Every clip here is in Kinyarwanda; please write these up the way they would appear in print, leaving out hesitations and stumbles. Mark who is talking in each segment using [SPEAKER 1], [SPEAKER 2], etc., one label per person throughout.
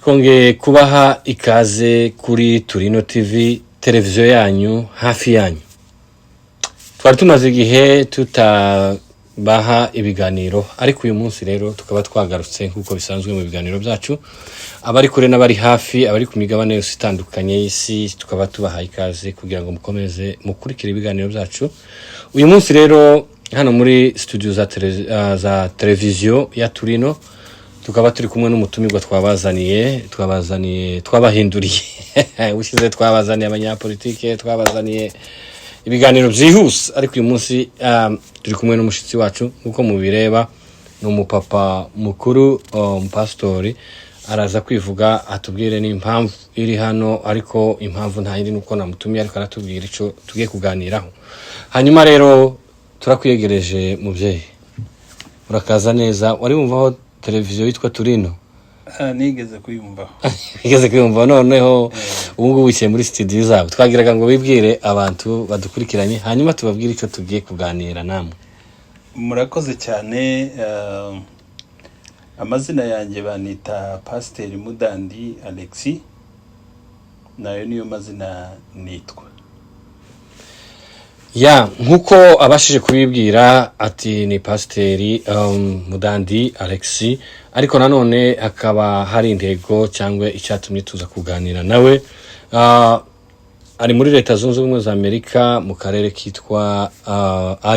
[SPEAKER 1] Twongeye kubaha ikaze kuri Turino TV, televiziyo yanyu hafi yanyu. Twari tumaze igihe tutabaha ibiganiro, ariko uyu munsi rero tukaba twagarutse nk'uko bisanzwe mu biganiro byacu. Abari kure n'abari hafi, abari ku migabane yose itandukanye y'isi, tukaba tubaha ikaze kugira ngo mukomeze mukurikire ibiganiro byacu. Uyu munsi rero hano muri studio za televiziyo ya Turino tukaba turi kumwe n'umutumirwa twabazaniye, twabahinduriye. Ubushize twabazaniye abanyapolitike, twabazaniye ibiganiro byihuse, ariko uyu munsi turi kumwe n'umushyitsi wacu. Nk'uko mubireba, ni umupapa mukuru, umupasitori. Araza kwivuga atubwire n'impamvu iri hano, ariko impamvu nta yindi nuko namutumiye, ariko aratubwira icyo tugiye kuganiraho. Hanyuma rero turakwiyegereje, mubyeyi, urakaza neza. Wari wumvaho televiziyo yitwa Turino?
[SPEAKER 2] Ah, nigeze kuyumvaho.
[SPEAKER 1] Igeze kuyumva. Noneho ubu ngubu wicaye muri studio zabo. Twagiraga ngo wibwire abantu badukurikiranye, hanyuma tubabwire icyo tugiye kuganira namwe.
[SPEAKER 2] Murakoze cyane. Amazina yanjye banita Pasiteri Mudandi Alexis, nayo niyo mazina nitwa.
[SPEAKER 1] Ya, nk'uko abashije kubibwira, ati ni Pasiteri Mudandi Alexis, ariko nanone hakaba hari intego cyangwa icyatumye tuza kuganira nawe. Ari muri Leta Zunze Ubumwe za Amerika, mu karere kitwa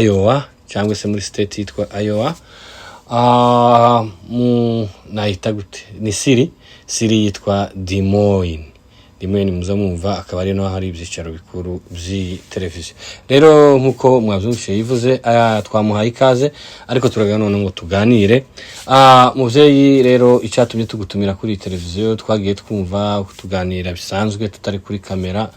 [SPEAKER 1] Iowa, cyangwa se muri state yitwa Iowa. Mu nahita gute, ni city yitwa Des Moines. Des Moines muza mwumva, akaba ari naho hari ibyicaro bikuru by'iyi televiziyo. Rero nk'uko mwabyumvise yivuze, twamuhaye ikaze, ariko turaga none ngo tuganire. Muvyeyi, rero icyatumye tugutumira kuri iyi televiziyo, twagiye twumva tuganira bisanzwe tutari kuri kamera,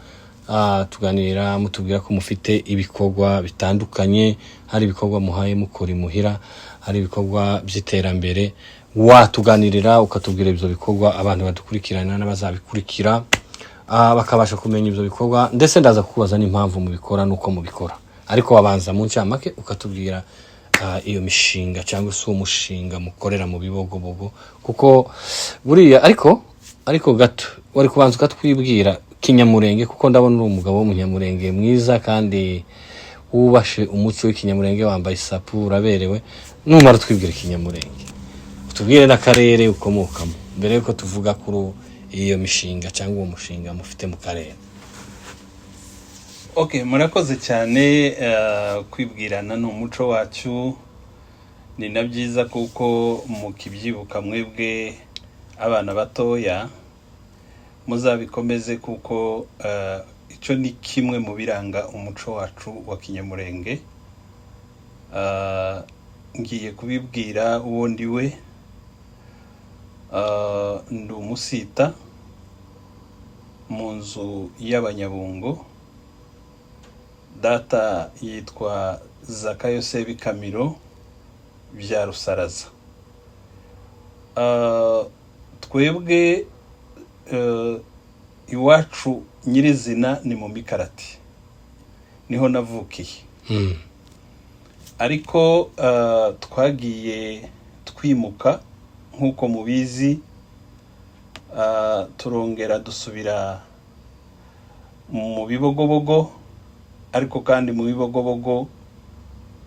[SPEAKER 1] tuganira mutubwira ko mufite ibikorwa bitandukanye, hari ibikorwa muhaye mukora imuhira, hari ibikorwa by'iterambere. Watuganirira ukatubwira ibyo bikorwa, abantu badukurikirana n'abazabikurikira bakabasha kumenya ibyo bikorwa, ndetse ndaza kukubaza n'impamvu mubikora n'uko mubikora. Ariko wabanza mu ncamake ukatubwira iyo mishinga cyangwa se uwo mushinga mukorera mu Bibogobogo, kuko buriya ariko gato wari kubanza ukatwibwira Kinyamurenge, kuko ndabona uri umugabo w'Umunyamurenge mwiza kandi wubashe umuco w'Ikinyamurenge, wambaye isapu, uraberewe. Numara utwibwira Ikinyamurenge, utubwire n'akarere ukomokamo, mbere yuko tuvuga kuri iyo mishinga cyangwa uwo mushinga mufite mu karere.
[SPEAKER 2] Okay, murakoze cyane. Kwibwirana ni umuco wacu, ni na byiza kuko mukibyibuka mwebwe abana batoya muzabikomeze, kuko icyo ni kimwe mu biranga umuco wacu wa Kinyamurenge. Ngiye kubibwira uwo ndi we. Ndi umusita mu nzu y'Abanyabungo. Data yitwa Zakayo Sebikamiro bya Rusaraza. Twebwe iwacu nyirizina ni mu Mikarati, niho navukiye. Ariko twagiye twimuka nk'uko mubizi, turongera dusubira mu Bibogobogo, ariko kandi mu Bibogobogo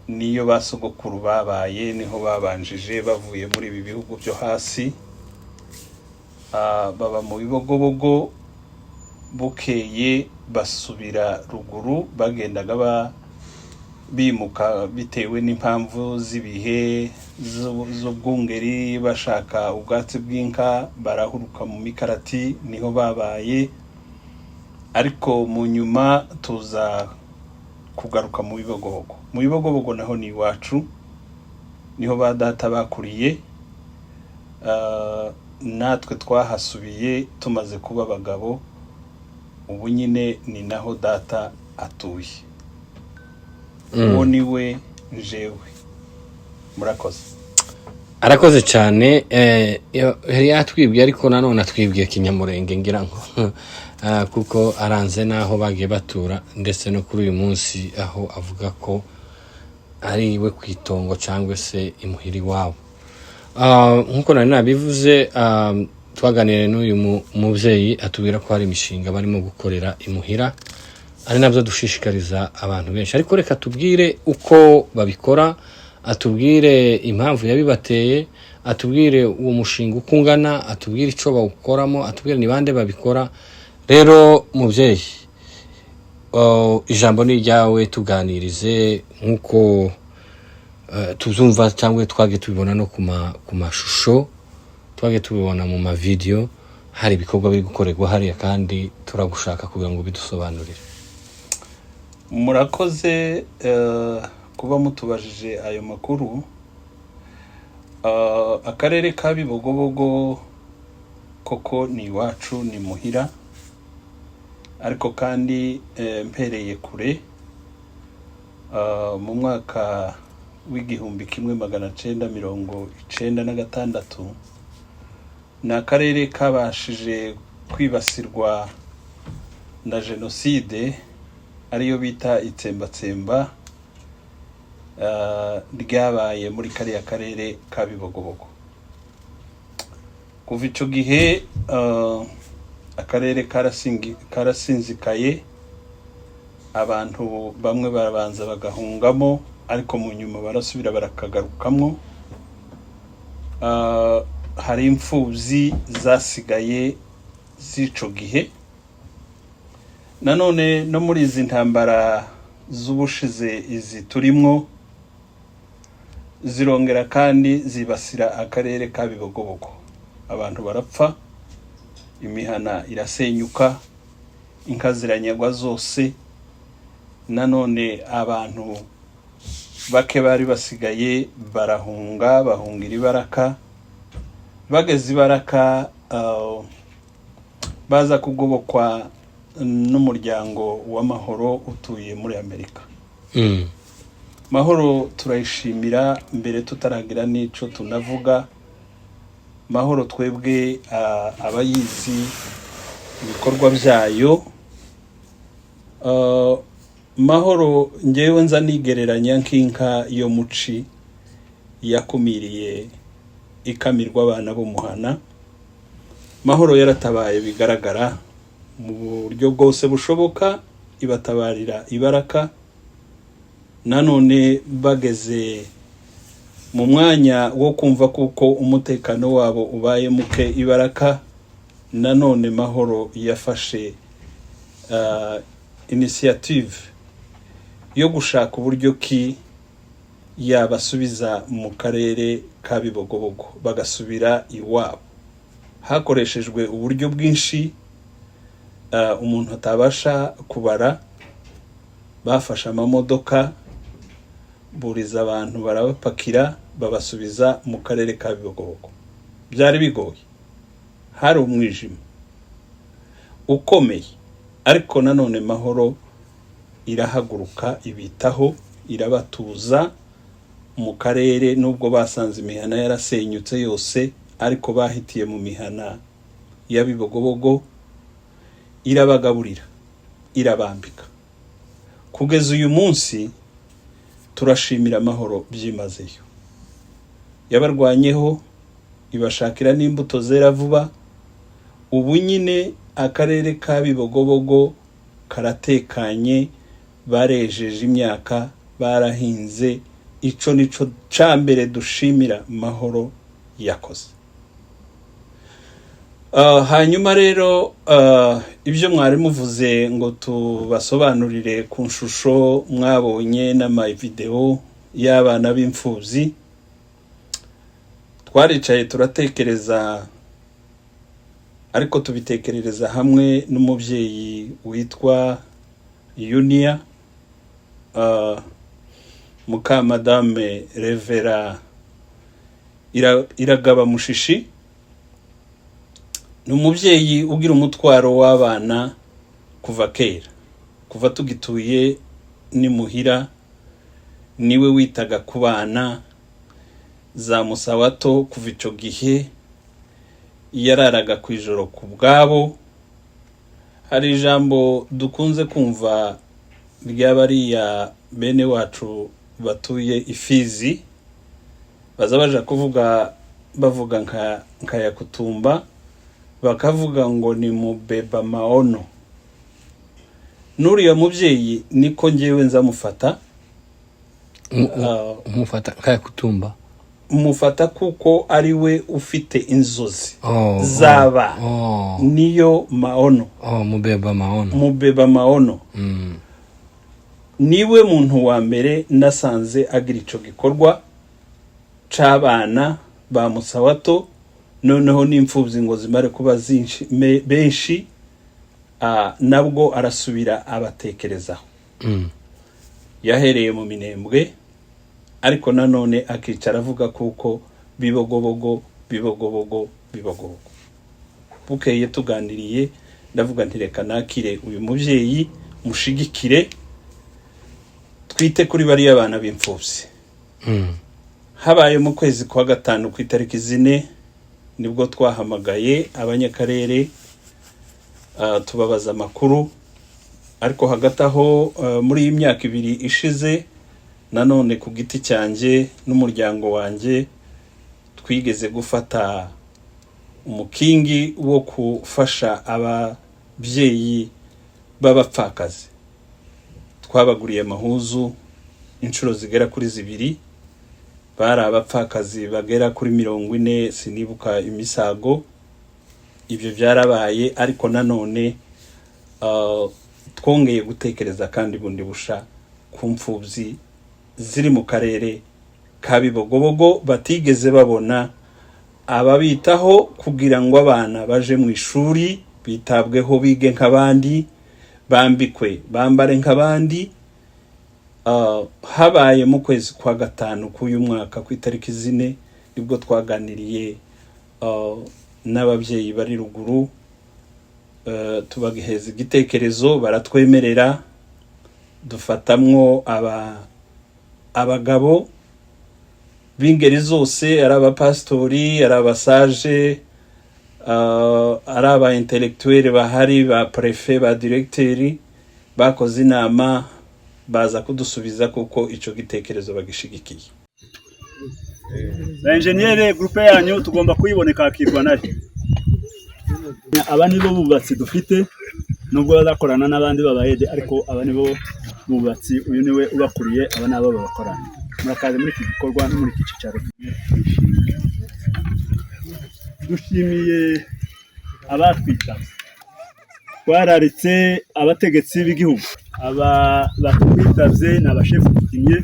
[SPEAKER 2] niyo ba sogokuru babaye, niho babanjije bavuye muri ibi bihugu byo hasi. Baba mu Bibogobogo, bukeye basubira ruguru. Bagendaga bimuka bitewe n'impamvu z'ibihe z'ubwungeri, bashaka ubwatsi bw'inka, barahuruka mu Mikarati, niho babaye. Ariko mu nyuma tuza kugaruka mu Bibogobogo. Mu Bibogobogo naho ni iwacu, niho ba data bakuriye. Natwe twahasubiye tumaze kuba abagabo. Ubu nyine ni naho data atuye. Uwo ni we njewe. Murakoze.
[SPEAKER 1] Arakoze cyane. Yari yatwibwiye, ariko nanone atwibwiye Kinyamurenge, ngira ngo kuko aranze n'aho bagiye batura, ndetse no kuri uyu munsi aho avuga ko ari iwe ku itongo cyangwa se imuhira iwabo. Nk'uko nari nabivuze. Twaganiriye n'uyu mubyeyi, atubwira ko hari imishinga barimo gukorera imuhira, ari nabyo dushishikariza abantu benshi. Ariko reka tubwire uko babikora, atubwire impamvu yabibateye, atubwire uwo mushinga uko ungana, atubwire icyo bawukoramo, atubwire ni bande babikora. Rero mubyeyi, ijambo ni iryawe, tuganirize nk'uko tuzumva cyangwa twagiye tubibona no ku mashusho, twagiye tubibona mu mavideyo, hari ibikorwa biri gukorerwa hariya, kandi turagushaka kugira ngo bidusobanurire.
[SPEAKER 2] Murakoze kuba mutubajije ayo makuru. Akarere ka Bibogobogo koko ni iwacu, ni muhira, ariko kandi mpereye kure, mu mwaka w'1996, ni akarere kabashije kwibasirwa na jenoside, ariyo bita itsembatsemba, ryabaye muri kariya karere ka Bibogobogo. Kuva icyo gihe akarere karasinzikaye, abantu bamwe barabanza bagahungamo, ariko mu nyuma barasubira barakagarukamwo. Hari imfubyi zasigaye z'ico gihe. Nanone no muri izi ntambara z'ubushize, izi turimwo, zirongera kandi zibasira akarere ka Bibogobogo, abantu barapfa, imihana irasenyuka, inka ziranyagwa zose. Nanone abantu bake bari basigaye barahunga, bahungira ibaraka. Bageze ibaraka, baza kugobokwa n'umuryango w'Amahoro utuye muri Amerika. Mahoro turayishimira mbere tutaragira n'ico tunavuga. Mahoro twebwe abayizi ibikorwa byayo, Mahoro ngewe nza nigereranya nk'inka yo muci yakumiriye ikamirwa abana b'umuhana. Mahoro yaratabaye bigaragara mu buryo bwose bushoboka, ibatabarira ibaraka. Nanone bageze mu mwanya wo kumva kuko umutekano wabo ubaye muke ibaraka, nanone Mahoro yafashe initiative yo gushaka uburyo ki yabasubiza mu karere ka Bibogobogo, bagasubira iwabo. Hakoreshejwe uburyo bwinshi umuntu atabasha kubara. Bafashe amamodoka, buriza abantu, barabapakira, babasubiza mu karere ka Bibogobogo. Byari bigoye, hari umwijima ukomeye, ariko nanone Mahoro irahaguruka, ibitaho, irabatuza mu karere. Nubwo basanze imihana yarasenyutse yose, ariko bahitiye mu mihana ya Bibogobogo, irabagaburira, irabambika. Kugeza uyu munsi turashimira Amahoro byimazeyo, yabarwanyeho, ibashakira n'imbuto zera vuba. Ubu nyine akarere ka Bibogobogo karatekanye, barejeje imyaka, barahinze. Ico nico ca mbere dushimira Mahoro yakoze. Hanyuma rero ibyo mwari muvuze ngo tubasobanurire ku nshusho mwabonye n'amavideo y'abana b'imfubyi, twaricaye turatekereza, ariko tubitekerereza hamwe n'umubyeyi witwa Yunia mukamadame Revera Iragaba Mushishi. Ni umubyeyi ugira umutwaro w'abana kuva kera, kuva tugituye n'imuhira, niwe witaga ku bana za Musawato. Kuva icyo gihe yararaga ku ijoro ku bwabo. Hari ijambo dukunze kumva ry'abariya bene wacu batuye Ifizi, baza baja kuvuga, bavuga nka Yakutumba. Bakavuga ngo ni mubeba maono. N'uriya mubyeyi niko ngewe nzamufata.
[SPEAKER 1] Umufata nkaya kutumba.
[SPEAKER 2] Mufata kuko ari we ufite inzozi zaba niyo maono.
[SPEAKER 1] Oh, mubeba maono.
[SPEAKER 2] Mubeba maono. Niwe muntu wa mbere nasanze agira ico gikorwa c'abana ba Musawato, noneho n'imfubyi ngo zimare kuba benshi, nabwo arasubira abatekerezaho. Yahereye mu Minembwe, ariko nanone akicara avuga kuko Bibogobogo, Bibogobogo, Bibogobogo. Bukeye tuganiriye, ndavuga nti: "Reka nakire uyu mubyeyi, mushigikire, twite kuri bariya bana b'imfubyi." Habaye mu kwezi kwa gatanu ku itariki 4, nibwo twahamagaye abanyakarere, tubabaza amakuru. Ariko hagati aho, muri iyi myaka 2 ishize, nanone ku giti cyanjye n'umuryango wanjye twigeze gufata umukingi wo gufasha ababyeyi b'abapfakazi. Twabaguriye amahuzu inshuro zigera kuri zibiri. Bari abapfakazi bagera kuri 40, sinibuka imisago. Ibyo byarabaye, ariko nanone twongeye gutekereza kandi bundi busha ku mfubyi ziri mu karere ka Bibogobogo batigeze babona ababitaho kugira ngo abana baje mu ishuri, bitabweho, bige nk'abandi, bambikwe, bambare nk'abandi. Habaye mu kwezi kwa gatanu k'uyu mwaka ku itariki 4, nibwo twaganiriye n'ababyeyi bari ruguru, tubagiheza igitekerezo, baratwemerera. Dufatamwo abagabo b'ingeri zose, ari abapasitori, ari abasaje, ari aba intellectuel bahari, ba préfet, ba directeur. Bakoze inama, baza kudusubiza kuko ico gitekerezo bagishigikiye.
[SPEAKER 3] Ba enjeniyeri, groupe yanyu tugomba kuyibona ikakirwa nayo. Aba nibo bubatsi dufite, nubwo bazakorana n'abandi babayede, ariko aba nibo bubatsi. Uyu niwe ubakuriye, aba ni abo babakorana. Murakaze muri iki gikorwa no muri iki cyicaro. Twishimiye, dushimiye abatwitabye. Twararitse abategetsi b'igihugu. Aba batwitabye ni abashefu coutumier,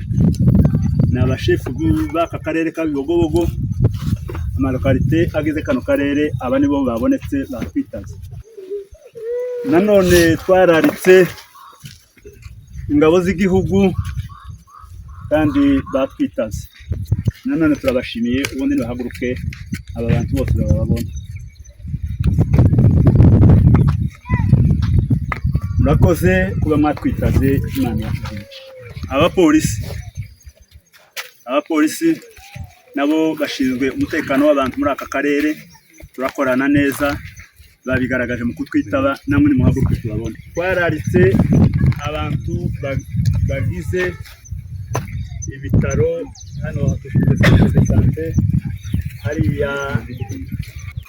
[SPEAKER 3] ni abashefu b'aka karere ka Bibogobogo, ama localité agize kano karere. Aba nibo babonetse batwitabye. Nanone twararitse ingabo z'igihugu kandi batwitabye. Nanone turabashimiye. Ubundi nibahaguruke aba bantu bose bababona. Murakoze kuba mwatwitabye. Imana yatubwiye. Abapolisi nabo bashinzwe umutekano w'abantu muri aka karere, turakorana neza, babigaragaje mu kutwitaba. Namwe nimuhaguruke tubabone. Twararitse abantu bagize ibitaro hano. Dufite centre de santé hariya,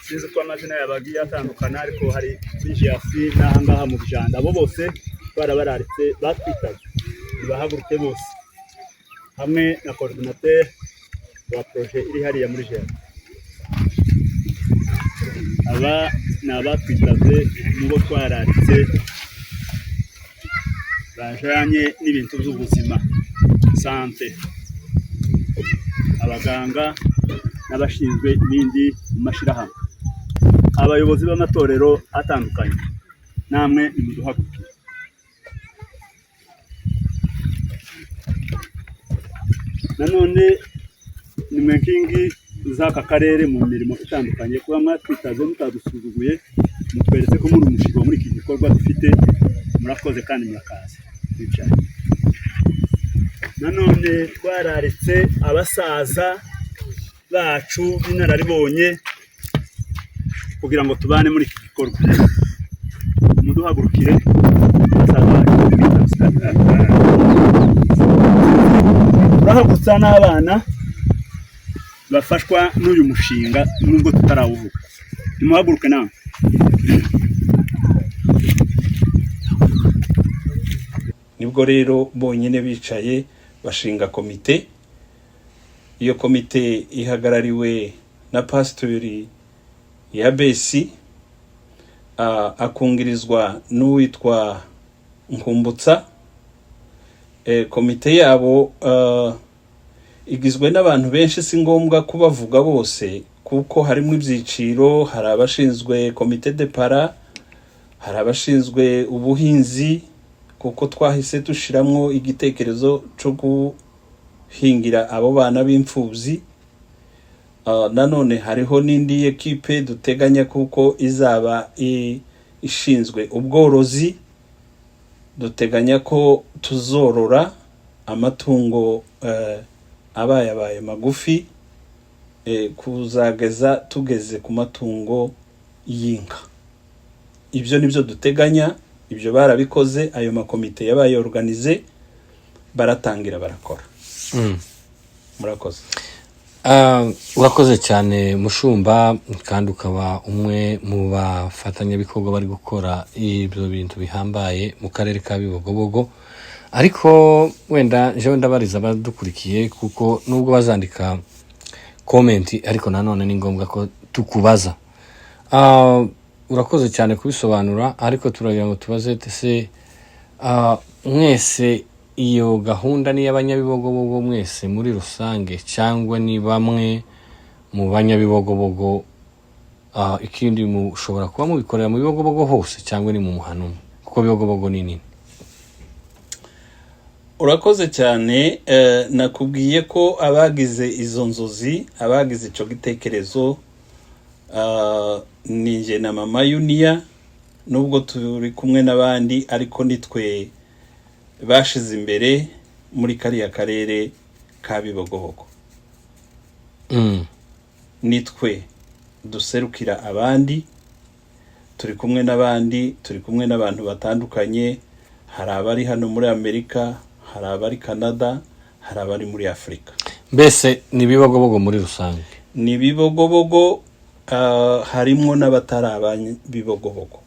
[SPEAKER 3] sinzi uko amazina yabo agiye atandukana, ariko hari bijiyasi n'ahangaha mu Bijanda. Abo bose barabararitse, batwitabye. Nibahaguruke bose hamwe na coordinateur wa projet iri hariya muri jera. Aba ni abatwitabye mu bo twararitse bajanye n'ibintu by'ubuzima, santé, abaganga n'abashinzwe ibindi mu mashyirahamwe, abayobozi b'amatorero atandukanye. Namwe nimuduhagurukire. Nanone nimwe nkingi z'aka karere mu mirimo itandukanye. Kuba mwatwitaze mutadusuzuguye, mutweretse ko muri umushinga muri iki gikorwa dufite. Murakoze kandi murakaza bicaye. Nanone twararitse abasaza bacu b'inararibonye kugira ngo tubane muri iki gikorwa. Muduhagurukire, abasaza bacu bitavye. Turahagurutsa n'abana bafashwa n'uyu mushinga nubwo tutarawuvuga. Nimuhaguruke namwe.
[SPEAKER 2] Nibwo rero bonyine bicaye bashinga komite. Iyo komite ihagarariwe na pasitori Yabesi, akungirizwa n'uwitwa Nkumbutsa. Komite yabo igizwe n'abantu benshi, si ngombwa kubavuga bose kuko harimo ibyiciro. Hari abashinzwe comité de parents, hari abashinzwe ubuhinzi, kuko twahise dushiramwo igitekerezo cyo guhingira abo bana b'imfubyi. Nanone hariho n'indi ekipe duteganya kuko izaba ishinzwe ubworozi. Duteganya ko tuzorora amatungo abayabaye magufi, kuzageza tugeze ku matungo y'inka. Ibyo nibyo duteganya. Ibyo barabikoze, ayo makomite yabaye organisé, baratangira barakora. Murakoze.
[SPEAKER 1] Urakoze cyane mushumba, kandi ukaba umwe mu bafatanyabikorwa bari gukora ibyo bintu bihambaye mu karere ka Bibogobogo. Ariko wenda jewe ndabariza abadukurikiye, kuko nubwo bazandika comment, ariko nanone ni ngombwa ko tukubaza. Urakoze cyane kubisobanura, ariko turagira ngo tubaze ese mwese iyo gahunda ni iy'abanyabibogobogo mwese muri rusange, cyangwa ni bamwe mu banyabibogobogo? Ikindi, mushobora kuba mubikorera mu Bibogobogo hose, cyangwa ni mu muhano umwe, kuko Bibogobogo ni nini?
[SPEAKER 2] Urakoze cyane. Nakubwiye ko abagize izo nzozi, abagize icyo gitekerezo, ni njye na mama Yuniya. Nubwo turi kumwe n'abandi, ariko nitwe bashize imbere muri kariya karere ka Bibogobogo. Nitwe duserukira abandi. Turi kumwe n'abandi, turi kumwe n'abantu batandukanye. Hari abari hano muri Amerika, hari abari Canada, hari abari muri Afurika.
[SPEAKER 1] Mbese ni Bibogobogo muri rusange?
[SPEAKER 2] Ni Bibogobogo, harimwo n'abatari Abanyabibogobogo.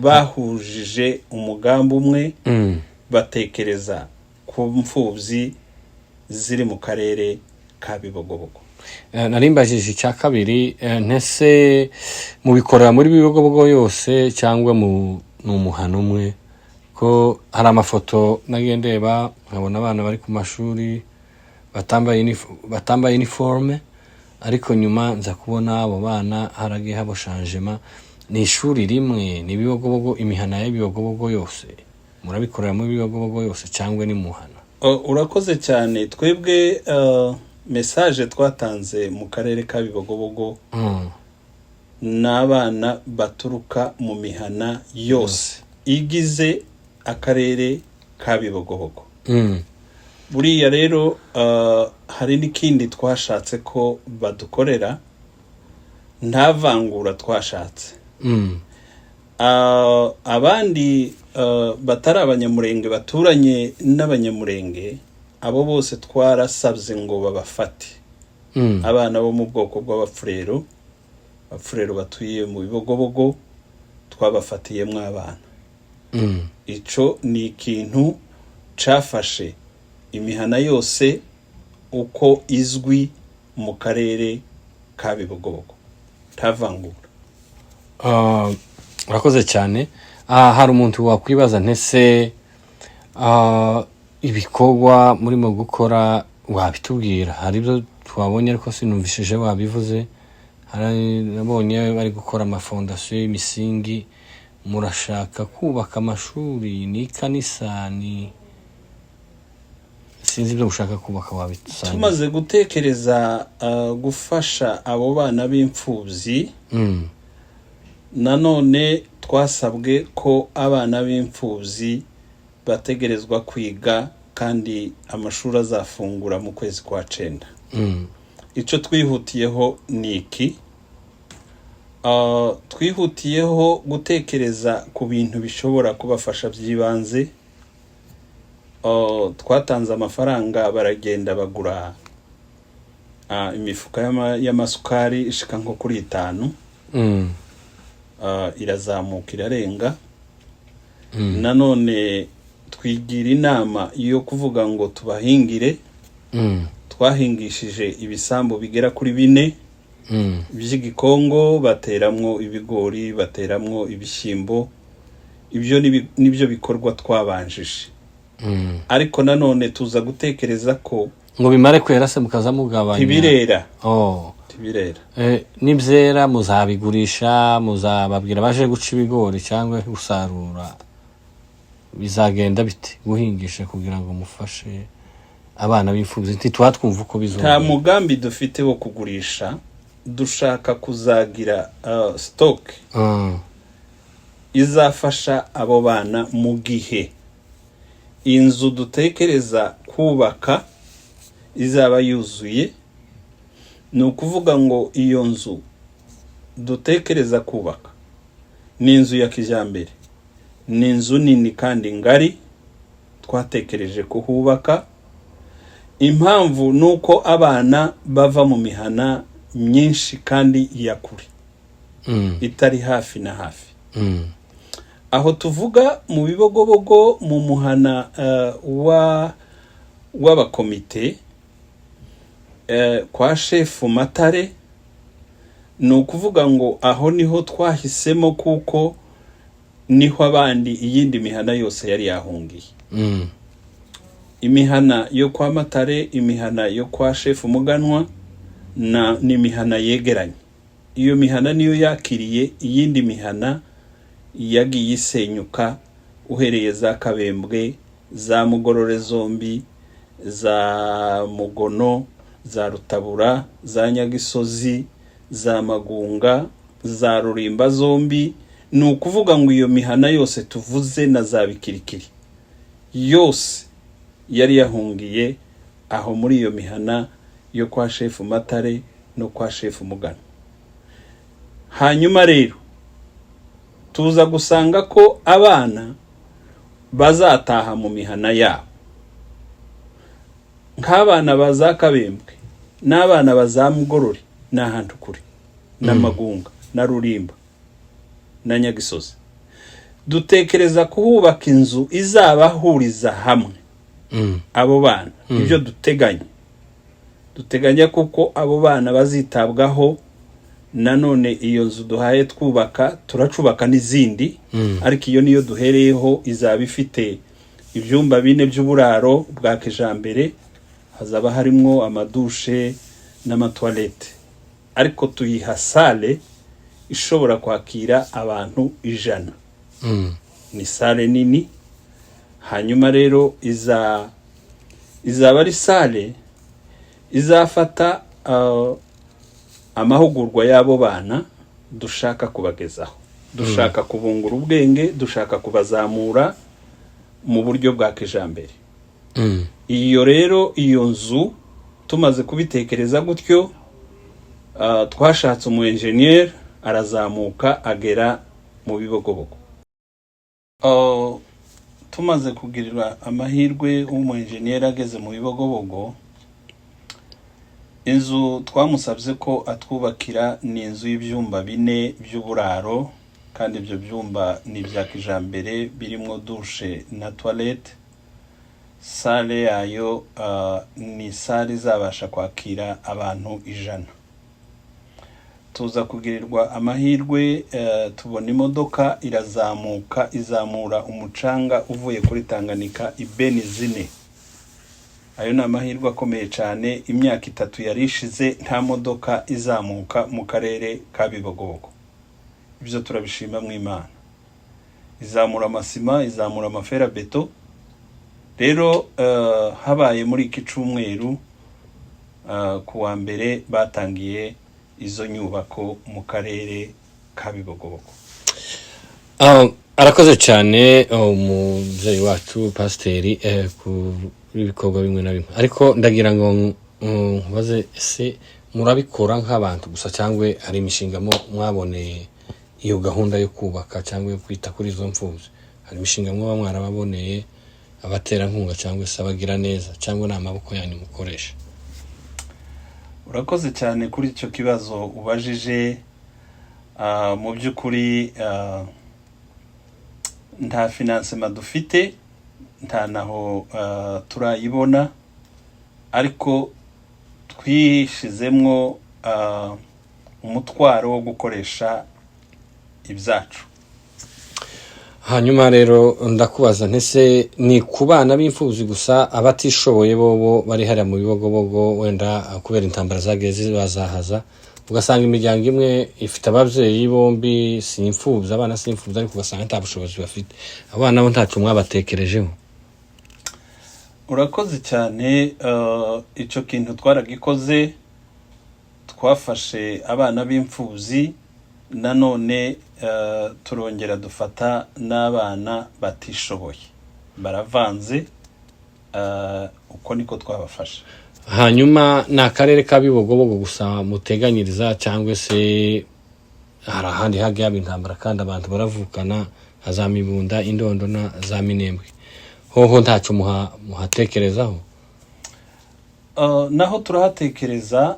[SPEAKER 2] Bahujije umugambi umwe, batekereza ku mfubyi ziri mu karere ka Bibogobogo.
[SPEAKER 1] Nari mbajije icya kabiri, ntese mubikorera muri Bibogobogo yose, cyangwa mu ni umuhano umwe? Ko hari amafoto nagiye ndeba nkabona abana bari ku mashuri batambaye uniforme, ariko nyuma nza kubona abo bana haragiye haba changement. Ni ishuri rimwe, ni Bibogobogo, imihana y'Ibibogobogo yose? Murabikorera muri Bibogobogo yose, cyangwa ni muhana?
[SPEAKER 2] Urakoze cyane. Twebwe message twatanze mu karere ka Bibogobogo ni abana baturuka mu mihana yose igize akarere ka Bibogobogo. Buriya rero hari n'ikindi twashatse ko badukorera, nta vangura twashatse. Abandi batari Abanyamurenge baturanye n'Abanyamurenge, abo bose twarasabye ngo babafate. Abana bo mu bwoko bw'Abapfurero, Abapfurero batuye mu Bibogobogo, twabafatiyemo abana. Ico ni ikintu cafashe imihana yose uko izwi mu karere ka Bibogobogo, ntavangura.
[SPEAKER 1] Urakoze cyane. Hari umuntu wakwibaza ntese ibikorwa murimo gukora wabitubwira? Hari ibyo twabonye ariko sinumvishije wabivuze. Hari nabonye bari gukora amafondasiyo y'imisingi. Murashaka kubaka amashuri, ni ikanisa, ni sinzi ibyo mushaka kubaka, wabisangiza?
[SPEAKER 2] Tumaze gutekereza gufasha abo bana b'imfubyi, nanone twasabwe ko abana b'imfubyi bategerezwa kwiga, kandi amashuri azafungura mu kwezi kwa cenda. Icyo twihutiyeho ni iki? Twihutiyeho gutekereza ku bintu bishobora kubafasha by'ibanze. Twatanze amafaranga, baragenda bagura imifuka y'amasukari ishika nko kuri 5. Irazamuka irarenga. Nanone twigira inama yo kuvuga ngo tubahingire. Twahingishije ibisambu bigera kuri 4 by'igikongo, bateramwo ibigori, bateramwo ibishyimbo. Ibyo nibyo bikorwa twabanjije. Ariko nanone tuza gutekereza ko
[SPEAKER 1] Ngo bimare kwera se mukaza mugabanya?
[SPEAKER 2] Ntibirera.
[SPEAKER 1] Oh.
[SPEAKER 2] Ntibirera.
[SPEAKER 1] Nibyera muzabigurisha, muzababwira baje guca ibigori cyangwa gusarura? Bizagenda bite guhingisha kugira ngo mufashe abana b'imfubyi? Ntituba twumva uko
[SPEAKER 2] Nta
[SPEAKER 1] bizogenda.
[SPEAKER 2] mugambi dufite wo kugurisha. Dushaka kuzagira stock izafasha abo bana mu gihe inzu dutekereza kubaka izaba yuzuye. Ni ukuvuga ngo iyo nzu dutekereza kubaka ni inzu ya kijyambere, ni inzu nini kandi ngari twatekereje kuhubaka. Impamvu ni uko abana bava mu mihana myinshi kandi ya kure, itari hafi na hafi. Aho tuvuga mu Bibogobogo, mu muhana wa w'abakomite kwa shefu Matare, ni ukuvuga ngo aho niho twahisemo kuko niho abandi iyindi mihana yose yari yahungiye. Imihana yo kwa Matare, imihana yo kwa shefu Muganwa na ni imihana yegeranye. Iyo mihana niyo yakiriye iyindi mihana yagiye isenyuka, uhereye za Kabembwe, za Mugorore zombi, za Mugono, za Rutabura, za Nyagisozi, za Magunga, za Rurimba zombi. Ni ukuvuga ngo iyo mihana yose tuvuze na za Bikirikiri yose yari yahungiye aho muri iyo mihana yo kwa shefu Matare no kwa shefu Mugano. Hanyuma rero tuza gusanga ko abana bazataha mu mihana yabo, nk'abana ba za Kabembwe n'abana ba za Mugorore ni ahantu kure, n'Amagunga na Rurimba na Nyagisozi. Dutekereza kuhubaka inzu izabahuriza hamwe abo bana. Ibyo duteganya kuko abo bana bazitabwaho. Nanone iyo nzu duhaye twubaka, turacubaka n'izindi, ariko iyo niyo duhereyeho. Izaba ifite ibyumba 4 by'uburaro bwa kijambere, hazaba harimwo amadushe n'amatoilette, ariko tuyiha salle ishobora kwakira abantu 100. Ni salle nini. Hanyuma rero izaba ari salle izafata amahugurwa y'abo bana dushaka kubagezaho. Dushaka kubungura ubwenge, dushaka kubazamura mu buryo bwa kijambere. Iyo rero iyo nzu tumaze kubitekereza gutyo, twashatse umu engineer arazamuka agera mu Bibogobogo. Tumaze kugirira amahirwe w'umu engineer ageze mu Bibogobogo, inzu twamusabye ko atwubakira ni inzu y'ibyumba 4 by'uburaro, kandi ibyo byumba ni ibya kijambere birimo douche na toilette. Salle yayo ni salle izabasha kwakira abantu 100. Tuza kugirirwa amahirwe, tubona imodoka irazamuka izamura umucanga uvuye kuri Tanganyika ibeni 4. Ayo ni amahirwe akomeye cyane. Imyaka 3 yari ishize nta modoka izamuka mu karere ka Bibogobogo. Ibyo turabishima mu Imana. Izamura amasima, izamura amaferabeto. Rero habaye muri iki cyumweru, ku wa mbere batangiye izo nyubako mu karere ka Bibogobogo.
[SPEAKER 1] Arakoze cyane umubyeyi wacu pasiteri ku ibikorwa bimwe na bimwe, ariko ndagira ngo nkubaze: ese murabikora nk'abantu gusa, cyangwa hari imishinga mwaboneye iyo gahunda yo kubaka cyangwa yo kwita kuri izo mfubyi? Hari imishinga muba mwarababoneye abaterankunga cyangwa se abagira neza, cyangwa ni amaboko yanyu mukoresha?
[SPEAKER 2] Urakoze cyane kuri icyo kibazo ubajije. Mu by'ukuri nta financement dufite, nta naho turayibona, ariko twishizemwo umutwaro wo gukoresha ibyacu.
[SPEAKER 1] Hanyuma rero ndakubaza, ntese ni ku bana b'imfubyi gusa? Abatishoboye bobo bari hariya mu Bibogobogo, wenda kubera intambara zagiye zibazahaza, ugasanga imiryango imwe ifite ababyeyi bombi, si imfubyi, abana si imfubyi, ariko ugasanga nta bushobozi bafite, abana bo ntacyo mwabatekerejeho?
[SPEAKER 2] Urakoze cyane. Icyo kintu twaragikoze, twafashe abana b'imfubyi, nanone turongera dufata n'abana batishoboye, baravanze, uko niko twabafashe.
[SPEAKER 1] Hanyuma ni akarere ka Bibogobogo gusa muteganyiriza, cyangwa se hari ahandi hagiye haba intambara kandi abantu baravukana, nka za Mibunda, Indondo na za Minembwe, hoho ntacyo muhatekerezaho?
[SPEAKER 2] Naho turahatekereza,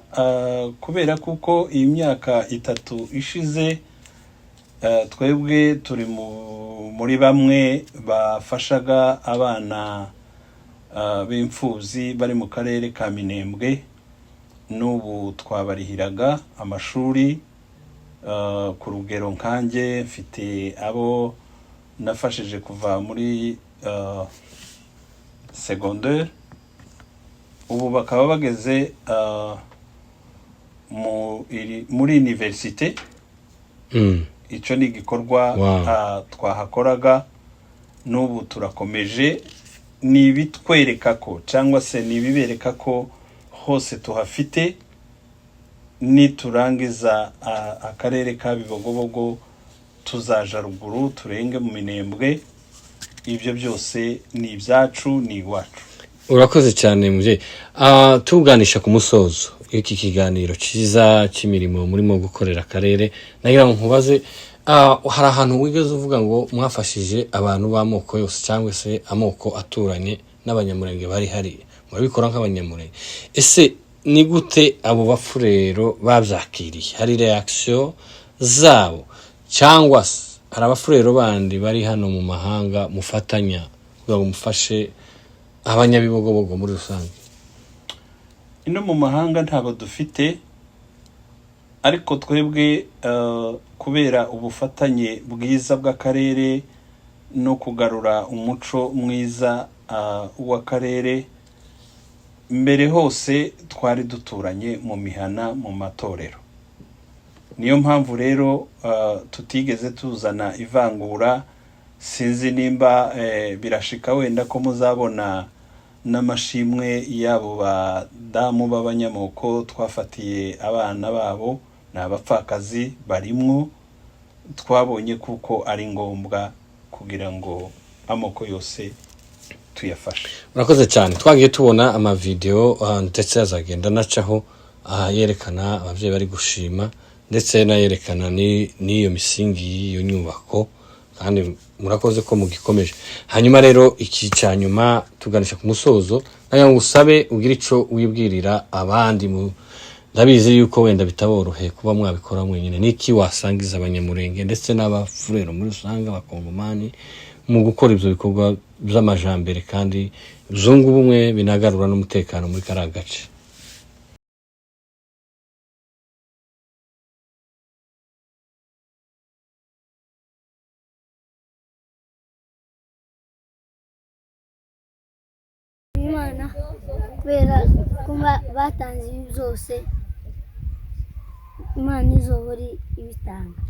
[SPEAKER 2] kubera kuko iyi myaka 3 ishize, twebwe turi muri bamwe bafashaga abana b'imfubyi bari mu karere ka Minembwe. N'ubu twabarihiraga amashuri, ku rugero nkanjye mfite abo nafashije kuva muri secondaire, ubu bakaba bageze muri université. Icyo ni igikorwa twahakoraga, n'ubu turakomeje. Ni ibitwereka ko, cyangwa se ni ibibereka ko hose tuhafite. Niturangiza akarere ka Bibogobogo, tuzaja ruguru, turenge mu Minembwe. Ibyo byose ni ibyacu, ni iwacu.
[SPEAKER 1] Urakoze cyane mubyeyi. Tuganisha ku musozo iki kiganiro cyiza cy'imirimo murimo gukorera akarere, nagira ngo nkubaze, hari ahantu wigeze uvuga ngo mwafashije abantu b'amoko yose cyangwa se amoko aturanye n'Abanyamurenge bari hariya, murabikora nk'Abanyamurenge. Ese ni gute abo Bafurero babyakiriye? Hari reaction zabo, cyangwa se hari Abafurero bandi bari hano mu mahanga mufatanya kugira ngo mufashe Abanyabibogobogo muri rusange?
[SPEAKER 2] Ino mu mahanga ntabwo dufite, ariko twebwe kubera ubufatanye bwiza bw'akarere no kugarura umuco mwiza w'akarere, mbere hose twari duturanye mu mihana, mu matorero. Niyo mpamvu rero tutigeze tuzana ivangura. Sinzi nimba birashika wenda ko muzabona n'amashimwe y'abo badamu b'abanyamoko twafatiye abana babo, ni abapfakazi barimwo. Twabonye kuko ari ngombwa kugira ngo amoko yose tuyafashe.
[SPEAKER 1] Urakoze cyane. Twagiye tubona amavidewo, ndetse azagenda anacaho, yerekana ababyeyi bari gushima, ndetse n'ayerekana n'iyo misingi y'iyo nyubako, kandi murakoze ko mugikomeje. Hanyuma rero iki cya nyuma, tuganisha ku musozo, nagira ngo usabe ugire icyo wibwirira abandi. Ndabizi yuko wenda bitaboroheye kuba mwabikora mwenyine. Niki wasangiza Abanyamurenge ndetse n'Abafurero muri rusange, Abakongomani, mu gukora ibyo bikorwa by'amajambere kandi byunga ubumwe, binagarura n'umutekano muri kariya gace?
[SPEAKER 4] Imana kubera ko batanze ibi byose, Imana izobora ibitanga.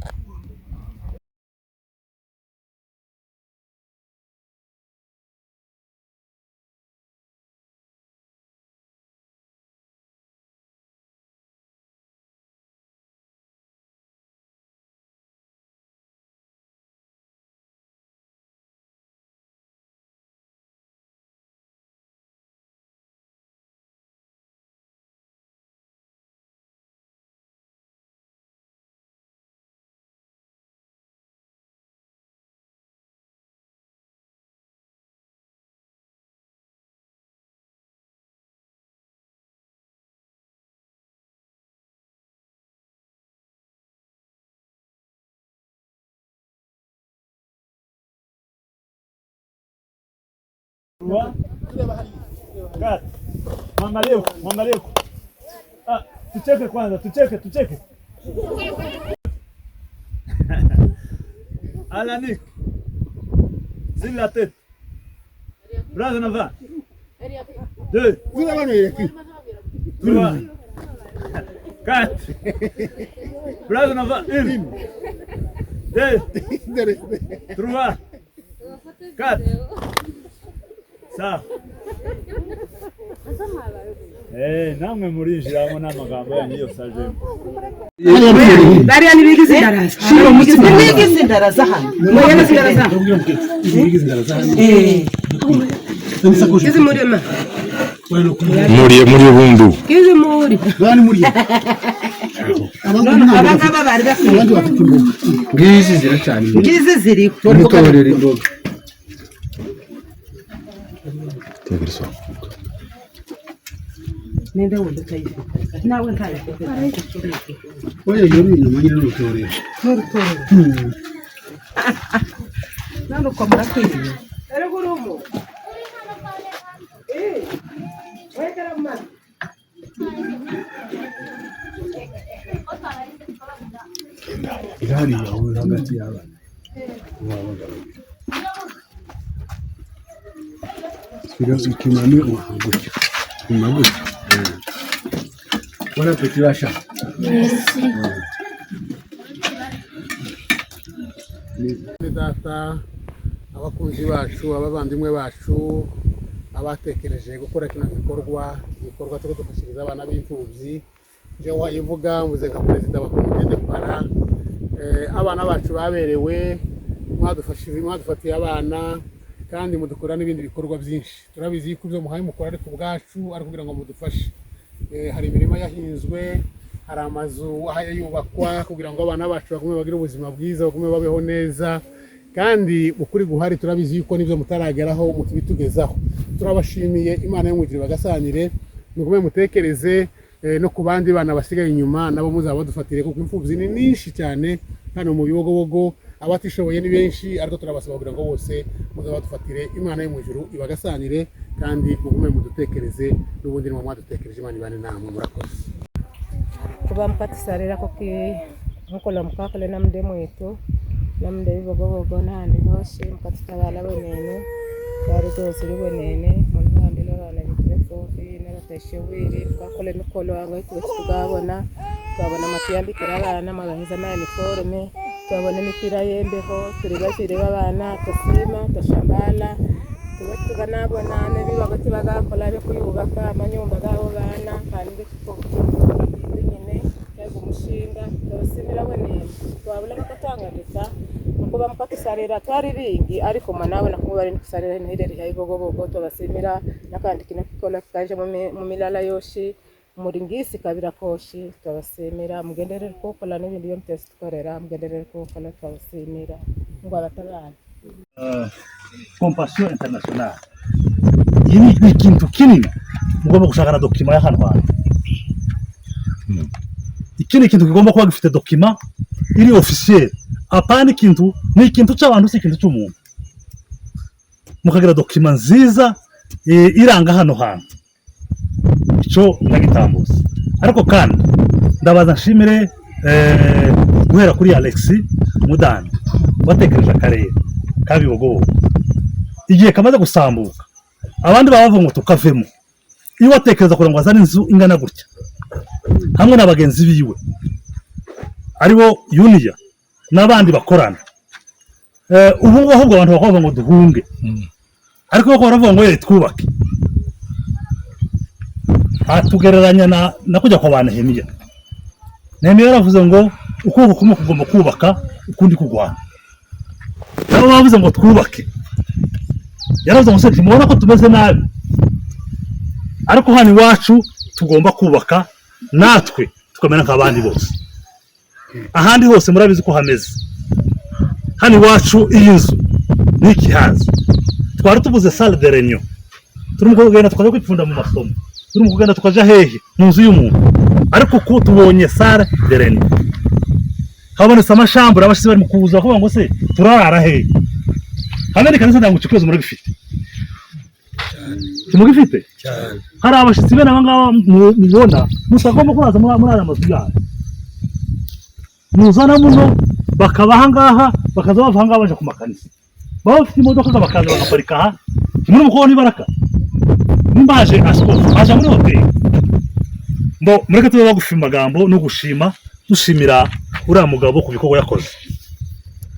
[SPEAKER 3] Trois, quatre. Mwangalie huko, mwangalie huko. Ah, tucheke kwanza, tucheke, tucheke. Alanik. Sur la tête. Bras en avant. Deux. Trois. Quatre. Bras en avant. Une. Deux. Trois. Quatre. Sawa. Namwe murinjiramo n'amagambo yanyu yose ajemo.
[SPEAKER 5] Bariya nibigize indaraza, nibigize indaraza hano, muyana zindaraza kizi murima
[SPEAKER 6] muri bundu
[SPEAKER 5] kizi muri
[SPEAKER 7] bani muri
[SPEAKER 5] abangaba bari bafite
[SPEAKER 7] abandi bafite imboga
[SPEAKER 6] ngizi ziracana
[SPEAKER 5] ngizi ziriho
[SPEAKER 6] mutorera imboga.
[SPEAKER 5] Ninde wundi utayifite nawe ntayifite?
[SPEAKER 7] Oya, yori inyuma nyine n'urutorero.
[SPEAKER 5] N'urutorero none uko murakwiriye erega urumu wegera mu mazi.
[SPEAKER 7] Irari yawe hagati y'abana wabagaburira ibibazo kimame gutya nyuma gutya. Bon appétit, Racha.
[SPEAKER 4] Merci.
[SPEAKER 8] Bene data, abakunzi bacu, abavandimwe bacu, abatekereje gukora kino gikorwa, igikorwa cyo kudufashiriza abana b'imfubyi, je wayivuga mvuze nka perezida wa comité de parents. Abana bacu baberewe, mwadufashije, mwadufatiye abana kandi mudukora n'ibindi bikorwa byinshi. Turabizi yuko ibyo muhaye mukora ari ku bwacu, ari kugira ngo mudufashe. Hari imirima yahinzwe, hari amazu yubakwa kugira ngo abana bacu bagume bagire ubuzima bwiza, bagume babeho neza. Kandi ukuri guhari, turabizi yuko nibyo mutarageraho mukibitugezaho. Turabashimiye, Imana yo mwijuru bagasanire, mugume mutekereze no ku bandi bana basigaye inyuma, nabo muzaba badufatire, kuko imfubyi ni nyinshi cyane hano mu Bibogobogo, abatishoboye ni benshi, ariko turabasaba kugira ngo bose muzaba badufatire. Imana yo mwijuru ibagasanire kandi mugume mudutekereze n'ubundi nimwe mwadutekereje. Imana ibane namwe, murakoze.
[SPEAKER 5] Kuba mukatusalira kuki mukola mukakole namude mwitu namude Bibogobogo n'ahandi hose mukatutabala bwenene twari toziri bwenene muruhande n'abana bitu b'imfuvyi n'abatashobwire mukakola emikolo aho tuba tugabona twabona amatuyambikira abana mwabaheza ama uniforme, twabona emipira y'embeho turi bazire b'abaana. Tusiima, tushambala tuba tuganabona n'ebibago tibagakola byokuyubaka amanyumba gabo baana kandi kitu nyine yago umushinga tubasimira bwenene twabula bakatangagisa mukuba mukatusalira twari bingi, ariko mwanabona kuba bari nikusalira hino ya Bibogobogo. Tubasimira nakandi kino kikola kikaje mu milala yoshi muri ngisi kabira koshi. Tubasimira, mugenderere kukola n'ibindi byo mutesi tukorera, mugenderere kukola, tubasimira ngo abatabana.
[SPEAKER 3] Compassion Internationale, iyi ni ikintu kinini mugomba gushaka na document y'ahantu hantu. Iki ni ikintu kigomba kuba gifite document iri officiel, apana ikintu ni ikintu cy'abantu, si ikintu cy'umuntu. Mukagira document nziza iranga hano hantu, icyo ndagitambutse. Ariko kandi ndabaza nshimire guhera kuri Alexis Mudandi watekereje akarere ka Bibogobogo igihe kamaze gusambuka, abandi baba bavuga ngo tukavemo. Iyo watekereza kugira ngo azane inzu ingana gutya hamwe na bagenzi biwe aribo Yuniya n'abandi bakorana, ubu ngubu ahubwo abantu bakavuga ngo duhunge, ariko bako baravuga ngo yere twubake. Atugereranya na kujya kwa ba Nehemiya. Nehemiya yaravuze ngo ukuboko kumwe kugomba kubaka ukundi kurwana. Nabo bavuze ngo twubake, yaravuze ngo se ntimubona ko tumeze nabi? Ariko hano iwacu tugomba kubaka natwe tukamera nk'abandi bose. Ahandi hose murabizi ko hameze, hano iwacu iyi nzu ni ikihaza. Twari tubuze salle de réunion, turimo kugenda tukaja kwipfunda mu masomo, turimo kugenda tukaja hehe mu nzu y'umuntu, ariko ko tubonye salle de réunion, habonetse amashambure, abashitsi bari mu kuza bakavuga ngo se turarara hehe? Hamwe n'ikanisa ntabwo ikibazo murabifite.
[SPEAKER 9] Ntimugifite? Hari abashyitsi bene aba ngaba mubona mutagomba kuraza muri aya mazu yanyu muzana muno, bakaba aha ngaha, bakaza bava aha ngaha baje ku makanisa, baba bafite imodoka bakaza bagaparika aha. Muri mukobona ibaraka nimba haje asikofu aja muri hoteli. Mbo mureke tube bagufi mu magambo no gushima, dushimira uriya mugabo ku bikorwa yakoze,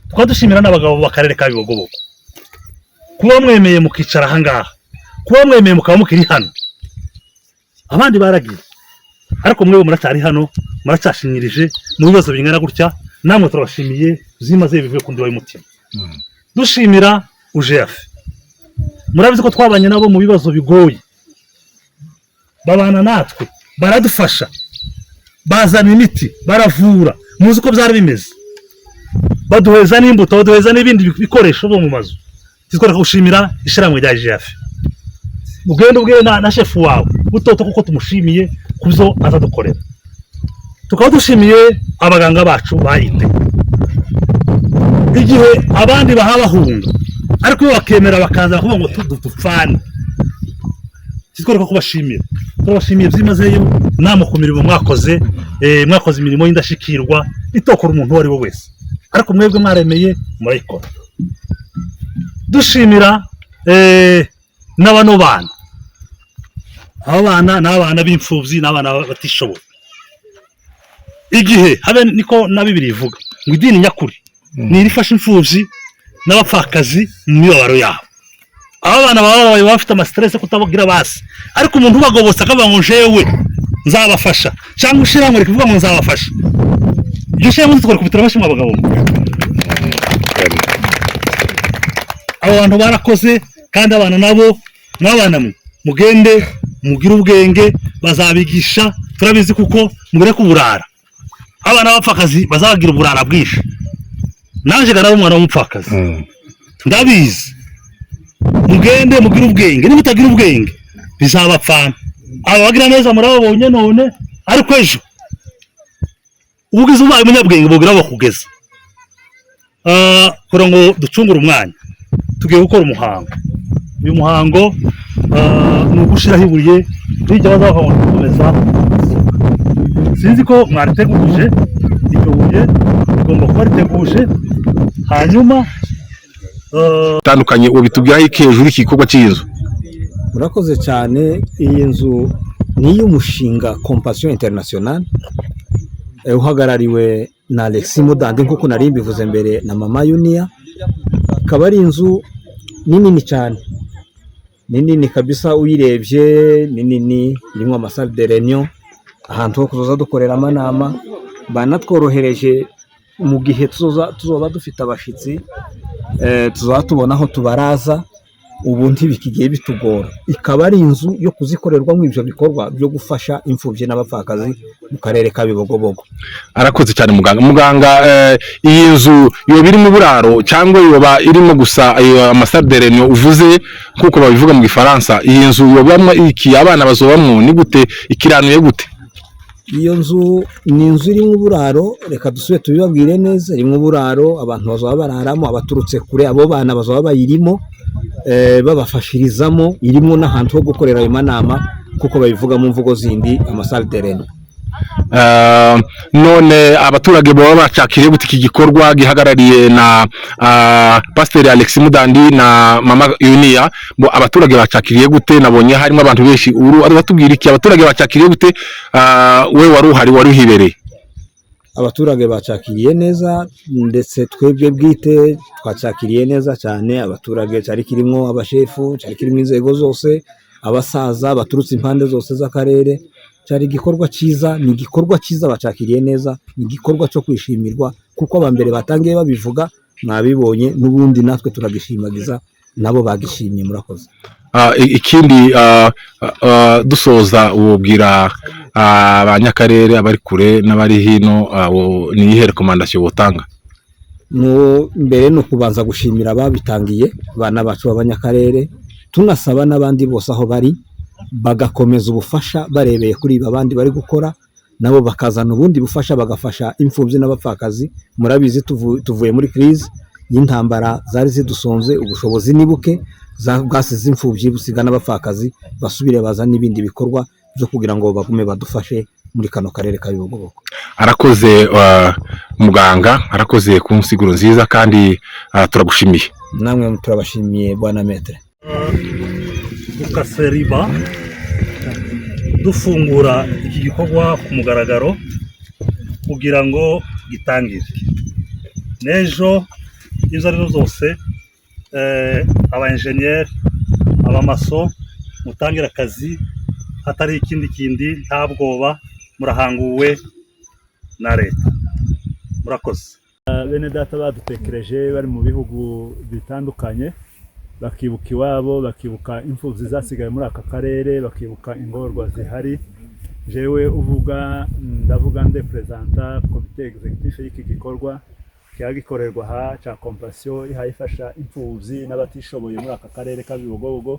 [SPEAKER 9] tukaba dushimira n'abagabo b'akarere ka Bibogobogo kuba mwemeye mukicara aha ngaha, kuba mwemeye mukaba mukiri hano. Abandi baragiye, ariko mwebwe muracyari hano, muracyashinyirije mu bibazo bingana gutya. Namwe turabashimiye byimazeyo bivuye ku ndiba y'umutima. Dushimira UJF, murabizi ko twabanye nabo mu bibazo bigoye, babana natwe, baradufasha, bazana imiti, baravura. Muzi uko byari bimeze, baduheza n'imbuto, baduheza n'ibindi bikoresho byo mu mazu. Titwereka gushimira ishyirahamwe rya UJF. Ugende ubwire na shefu wawe butoto kuko tumushimiye kubyo azadukorera. Tukaba dushimiye abaganga bacu bayite igihe abandi bahabahunga, ariko iyo bakemera bakaza bakavuga ngo dupfane. Titwereka kubashimira, turabashimiye byimazeyo namwe ku mirimo mwakoze. Mwakoze imirimo y'indashyikirwa itokora umuntu uwo ari we wese, ariko mwebwe mwaremeye murayikora. Dushimira n'abano bana, aba bana ni abana b'imfubyi, ni abana batishoboye. Igihe habe niko na Bibiliya ivuga ngo idini nyakuri ni irifasha imfubyi n'abapfakazi mu mibabaro yabo. Aba bana baba babaye bafite ama stress kutabagira basi, ariko umuntu ubagobotse akavuga ngo jewe nzabafasha, cyangwa ishyirahamwe rikavuga ngo nzabafasha, iryo shyirahamwe tukora amashyi abagabo. Abo bantu barakoze, kandi abana nabo mwabana mwe mugende mugire ubwenge, bazabigisha turabizi, kuko mugere ku burara. Abana b'abapfakazi bazagira uburara bwinshi. Naje gara umwana w'umupfakazi ndabizi. Mugende mugire ubwenge, niba mutagira ubwenge bizabapfana. Aba bagira neza murababonye none, ariko ejo ubwiza ubaye umunyabwenge bugira bakugeza. Kugira ngo ducungure umwanya, tugiye gukora umuhango. Uyu muhango ni ugushiraho ibuye rijya bazava ngo gukomeza. Sinzi ko mwariteguje, iryo buye rigomba kuba riteguje. Hanyuma
[SPEAKER 6] Tandukanye uwo bitubwiraho iki hejuru iki gikorwa cy'iyi nzu?
[SPEAKER 10] Murakoze cyane. Iyi nzu ni iy'umushinga Compassion International, uhagarariwe na Alexis Mudandi nk'uko nari mbivuze mbere, na Mama Yunia. Ikaba ari inzu ni nini cyane, ni nini kabisa, uyirebye ni nini, irimo ama salle de réunion, ahantu ho kuzoza dukorera amanama. Banatworohereje mu gihe tuzoba dufite abashyitsi, tuzaba tubona aho tubaraza, ubu ntibikigiye bitugora. Ikaba ari inzu yo kuzikorerwamo ibyo bikorwa byo gufasha imfubyi n'abapfakazi mu karere ka Bibogobogo.
[SPEAKER 6] Arakoze cyane muganga. Muganga, iyi nzu yoba irimo uburaro cyangwa yoba irimo gusa ayo ama salle de réunion uvuze nk'uko babivuga mu Gifaransa? Iyi nzu yobamo iki? Abana bazobamwo ni gute? Ikiranuye gute?
[SPEAKER 10] Iyo nzu ni inzu irimo uburaro. Reka dusubire tubibabwire neza: irimo uburaro, abantu bazaba bararamo, abaturutse kure, abo bana bazaba bayirimo, babafashirizamo. Irimo n'ahantu ho gukorera ayo manama kuko babivuga mu mvugo zindi, ama salle de réunion.
[SPEAKER 6] None abaturage baba bacakiriye gute iki gikorwa gihagarariye na Pasiteri Alex Mudandi na Mama Yunia? Bo abaturage bacakiriye gute? Nabonye harimo abantu benshi. Uru batubwira iki? Abaturage bacakiriye gute? We wari uhari, wari uhibereye.
[SPEAKER 10] Abaturage bacakiriye neza, ndetse twebwe bwite twacakiriye neza cyane. Abaturage cyari kirimo abashefu, cyari kirimo inzego zose, abasaza baturutse impande zose z'akarere. Cyari igikorwa cyiza, ni igikorwa cyiza, bacakiriye neza, ni igikorwa cyo kwishimirwa kuko aba mbere batangiye babivuga mwabibonye, n'ubundi natwe turagishimagiza nabo bagishimye. Murakoze.
[SPEAKER 6] Ikindi, dusoza, wobwira abanyakarere abari kure n'abari hino, ni iyihe recommandation wotanga?
[SPEAKER 10] Mbere ni ukubanza gushimira ababitangiye, abana bacu b'abanyakarere, tunasaba n'abandi bose aho bari bagakomeza ubufasha barebeye kuri ibi abandi bari gukora, nabo bakazana ubundi bufasha, bagafasha imfubyi n'abapfakazi. Murabizi tuvuye muri crise. y'intambara zari zidusonze, ubushobozi ni buke, bwasize imfubyi, busiga n'abapfakazi. Basubire bazane n'ibindi bikorwa byo kugira ngo bagume badufashe muri kano karere ka Bibogobogo.
[SPEAKER 6] Arakoze muganga, arakoze ku nsiguro nziza kandi turagushimiye.
[SPEAKER 10] Namwe turabashimiye, bwana maître.
[SPEAKER 9] Dukase ruban, dufungura iki gikorwa ku mugaragaro kugira ngo gitangire n'ejo. Izo ari zo zose, aba enjeniyeri, abamaso, mutangire akazi hatari ikindi kindi, nta bwoba, murahanguwe na leta. Murakoze.
[SPEAKER 3] Bene data badutekereje bari mu bihugu bitandukanye, bakibuka iwabo, bakibuka imfubyi zasigaye muri aka karere, bakibuka ingorwa zihari. Jewe uvuga, ndavuga ndeperezanta komite exécutif y'iki gikorwa kiba gikorerwa aha cya Compassion, ihaye ifasha imfubyi n'abatishoboye muri aka karere ka Bibogobogo.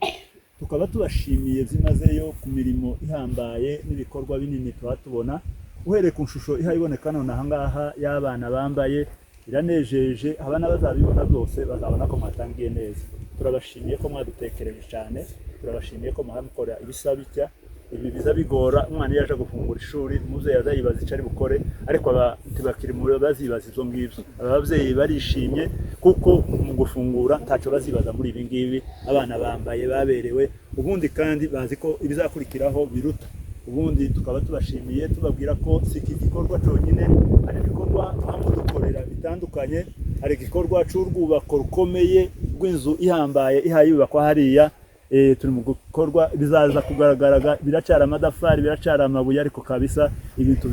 [SPEAKER 3] Tukaba tubashimiye byimazeyo ku mirimo ihambaye n'ibikorwa binini tuba tubona, uhereye ku nshusho ihaye iboneka none aha ngaha y'abana bambaye, iranejeje. Abana bazabibona byose, bazabona ko mwatangiye neza. Turabashimiye ko mwadutekereje cyane, turabashimiye ko muhamukora ibisa bitya. Ibi biza bigora umwana iyo aje gufungura ishuri, umubyeyi aza yibaza icyo ari bukore, ariko aba ntibakiri mu bazibaza ibyo ngibyo. Aba babyeyi barishimye kuko mu gufungura ntacyo bazibaza muri ibi ngibi. Abana bambaye, baberewe, ubundi kandi bazi ko ibizakurikiraho biruta. Ubundi tukaba tubashimiye, tubabwira ko si iki gikorwa cyonyine, hari ibikorwa dukorera bitandukanye. Hari igikorwa cy'urwubako rukomeye rw'inzu ihambaye ihaye yubakwa hariya. Turi mu gukorwa, bizaza kugaragara. Biracyari amadafari, biracyari amabuye, ariko kabisa ibintu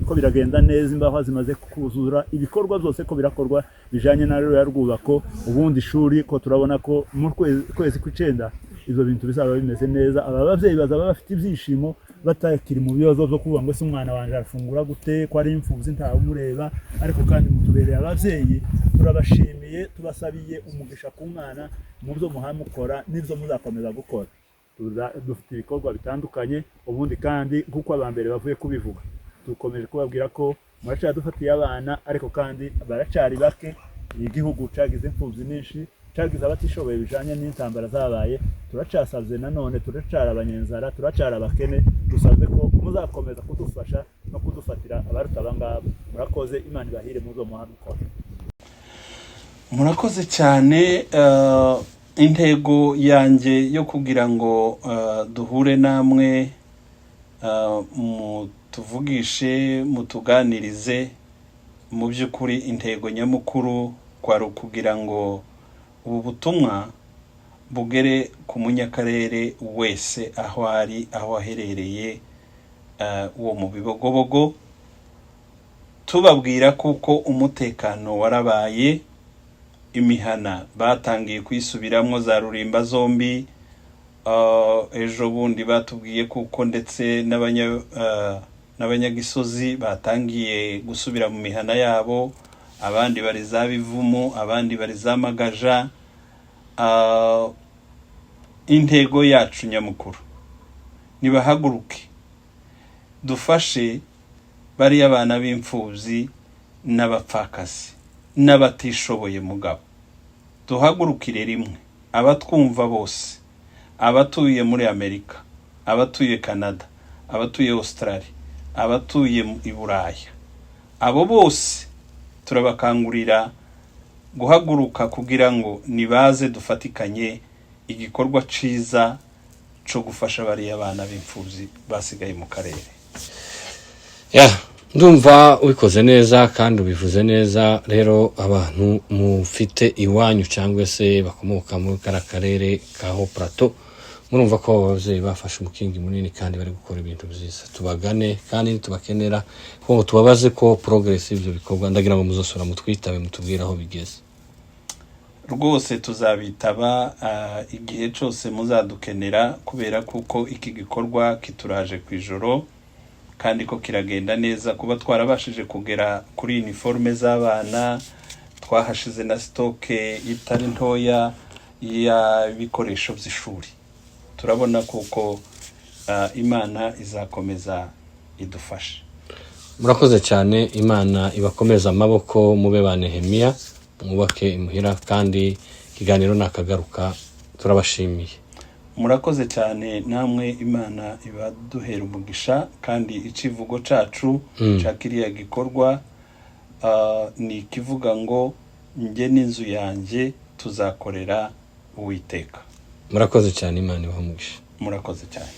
[SPEAKER 3] ko biragenda neza. Imbaho zimaze kuzura, ibikorwa byose ko birakorwa bijanye na ruriya rwubako. Ubundi ishuri ko turabona ko mu kwezi kw'icenda ibyo bintu bizaba bimeze neza. Aba babyeyi bazaba bafite ibyishimo, batakiri mu bibazo byo kuvuga ngo ese umwana wanjye arafungura gute, ko ari imfubyi, ntawe umureba. Ariko kandi mutubereye ababyeyi, turabashimiye, tubasabiye umugisha ku mwana mu byo muhamukora n'ibyo muzakomeza gukora. Dufite ibikorwa bitandukanye. Ubundi kandi nk'uko abambere bavuye kubivuga, dukomeje kubabwira ko muracyadufatiye abana, ariko kandi baracyari bake. Igihugu cyagize imfubyi nyinshi, cyagize abatishoboye bijanye n'intambara zabaye. Turacasabye nanone, turacara abanyenzara, turacara abakene. Dusabye ko muzakomeza kudufasha no kudufatira abaruta abangaba. Murakoze, Imana ibahire muzo muhamukora.
[SPEAKER 2] Murakoze cyane. Intego yanjye yo kugira ngo duhure namwe, mutuvugishe, mutuganirize, mu by'ukuri intego nyamukuru kwari ukugira ngo ubu butumwa bugere ku munyakarere wese aho ari, aho aherereye, uwo mu Bibogobogo, tubabwira kuko umutekano warabaye, imihana batangiye kuyisubiramwo za Rurimba zombi. Ejo bundi batubwiye kuko ndetse n'abanyagisozi batangiye gusubira mu mihana yabo, abandi bari za Bivumu, abandi bari za Magaja. Intego yacu nyamukuru, nibahaguruke dufashe bariya bana b'imfubyi n'abapfakazi n'abatishoboye. Mugabo duhagurukire rimwe, abatwumva bose, abatuye muri Amerika, abatuye Canada, abatuye Australia, abatuye i Buraya, abo bose turabakangurira guhaguruka kugira ngo nibaze dufatikanye igikorwa ciza co gufasha bariya bana b'imfubyi basigaye mu karere.
[SPEAKER 1] Ya, ndumva ubikoze neza kandi ubivuze neza. Rero abantu mufite iwanyu cyangwa se bakomoka muri kariya karere ka Hauts Plateau, murumva ko abo babyeyi bafashe umukingi munini kandi bari gukora ibintu byiza. Tubagane kandi tubakenera ko tubabaze ko progress y'ibyo bikorwa. Ndagira ngo muzosura, mutwitabe, mutubwire aho bigeze.
[SPEAKER 2] Rwose tuzabitaba igihe cyose muzadukenera, kubera kuko iki gikorwa kituraje ku ijoro kandi ko kiragenda neza. Kuba twarabashije kugera kuri uniforme z'abana, twahashize na stock itari ntoya y'ibikoresho by'ishuri. Turabona kuko Imana izakomeza idufashe.
[SPEAKER 1] Murakoze cyane, Imana ibakomeze amaboko, mube ba Nehemiya. Mwubake imuhira, kandi ikiganiro nakagaruka. Turabashimiye.
[SPEAKER 2] Murakoze cyane namwe, Imana ibaduhera umugisha. Kandi icivugo cacu ca kiriya gikorwa ni ikivuga ngo: "Njye n'inzu yanjye tuzakorera Uwiteka."
[SPEAKER 1] Murakoze cyane, Imana ibahe umugisha.
[SPEAKER 2] Murakoze cyane.